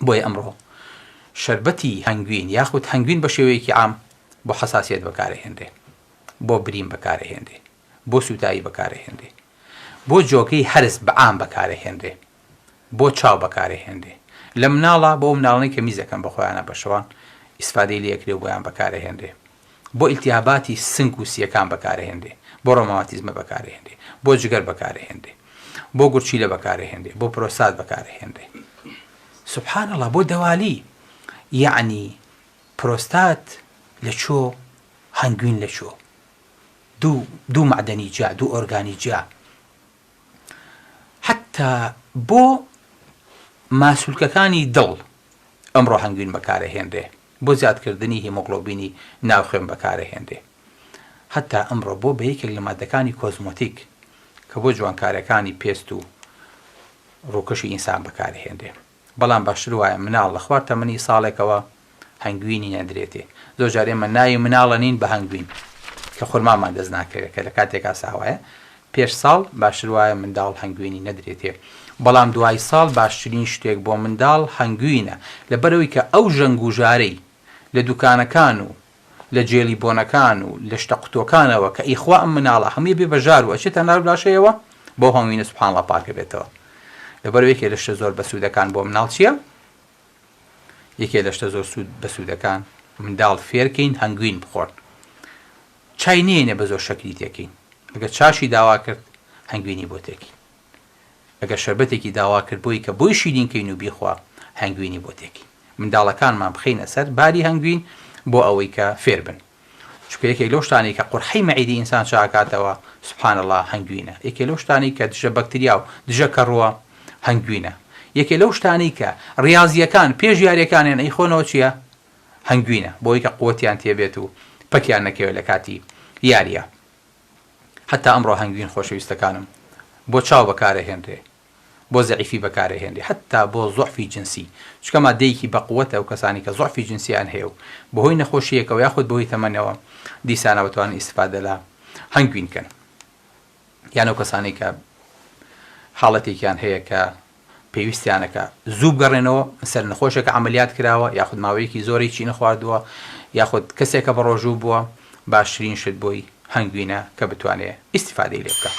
بۆیە ئەمڕۆ شەربەتی هەنگوین یاخود هەنگوین بە شێوەیەکی عام بۆ حەساسیەت بەکارئەهێنرێ، بۆ برین بەکارئەهێنرێ، بۆ سووتایی بەکارئەهێنرێ، بۆ جۆگەی هەرس بە عام بەکارئەهێنرێ، بۆ چاو بەکارئەهێنرێ. لە مناڵا بۆ ئەو مناڵانەی کە میز ئەکەن بە خۆیانا بە شەوان ئیسفادەی لێ ئەکرێ و بۆیان بەکارئەهێنرێ. بۆ ئیلتیهاباتی سنگ و سییەکان بەکارئەهێنرێ، بۆ ڕۆماتیزمە بەکارئەهێنرێ، بۆ جگەر بەکارئەهێنرێ، بۆ گورچیلە بەکارئەهێنرێ، بۆ پرۆستات بەکارئەهێنرێ. سبحان اللە بۆ دەوالی یەعنی پرۆستات لە چۆ هەنگوین لە چۆ دوو دوو مەعدەنی جیا دوو ئۆرگانی جیا حتا بۆ ماسولکەکانی دڵ ئەمڕۆ هەنگوین بەکارەهێنرێ بۆ زیادکردنی هیمۆگڵۆبینی ناو خوێن بەکارەهێنرێ هەتا ئەمڕۆ بۆ بە یەکێک لە مادەکانی کۆزمۆتیک کە بۆ جوانکارەکانی پێست و ڕووکەشی ئینسان بەکارهێنرێ بەڵام باشتر وایە مناڵ لە خوار تەمەنی ساڵێکەوە هەنگوینی نەدرێتێ زۆر جار ئێمە ناوی مناڵە نین بە هەنگوین کە خورمامان دەست ناکەوێت کە لە کاتێکا ساوایە پێش ساڵ باشتر وایە منداڵ هەنگوینی نەدرێتێ بەڵام دوای ساڵ باشترین شتێک بۆ منداڵ هەنگوینە لەبەرەوەی کە ئەو ژەنگ و ژارەی لە دوکانەکان و لە جێلی بۆنەکان و لە شتە قوتوەکانەوە کە ئیخوا ئەم مناڵە هەمووی بێ بە ژار و ئەچێتە ناو لاشەیەوە بەو هەنگوینە سبحان اللە پاک ئەبێتەوە لەبەرئەوەی یەکێ لە شتە زۆر بەسوودەکان بۆ مناڵ چییە یەکێ لە شتە زۆر سوود بەسوودەکان منداڵ فێرکەین هەنگوین بخۆن چای نێنە بە زۆر شەکری تێکەین ئەگەر چاشی داوا کرد هەنگوینی بۆ تێکین ئەگەر شەربەتێکی داوا کرد بۆی کە بۆی شیرین کەین و بیخوا هەنگوینی بۆ تێکەین منداڵەکانمان بخەینە سەر باری هەنگوین بۆ ئەوەی کە فێر بن چونکە یەکێک لەو شتانەی کە قورحەی مەعیدەی ئینسان چاکاتەوە سبحان اللە هەنگوینە یەکێ لەو شتانەی کە دژە بەکتریا و دژە کەڕووە هەنگوینە یەکێ لەو شتانەی کە ڕیازیەکان پێش یاریەکانیان ئەیخۆنەوە چییە هەنگوینە بۆی کە قوتیان تێبێت و پەکیان نەکەوێت لە کاتی یاریە هەتا ئەمڕۆ هەنگوین خۆشەویستەکانم بۆ چاو بەکارەهێنرێ بۆ زەعیفی بەکارەهێنرێ هەتا بۆ زوعفی جنسی چونکە مادەیەکی بەقوەتە ئەو کەسانی کە زوعفی جنسیان هەیە و بەهۆی نەخۆشیەکەوە یاخود بەهۆی تەمەنەوە دیسانەوە توانن ئیستفادە لە هەنگوین کەن یان ئەو کەسانی کە حاڵەتێکیان هەیە کە پێویستیانە کە زوو بگەڕێنەوە سەر نەخۆشێکە عەمەلیات کراوە یاخود ماوەیەکی زۆر هیچی نەخواردووە یاخود کەسێکە بە ڕۆژوو بووە باشترین شت بۆی هەنگوینە کە بتوانێ ئیستیفادەی لێ بکا.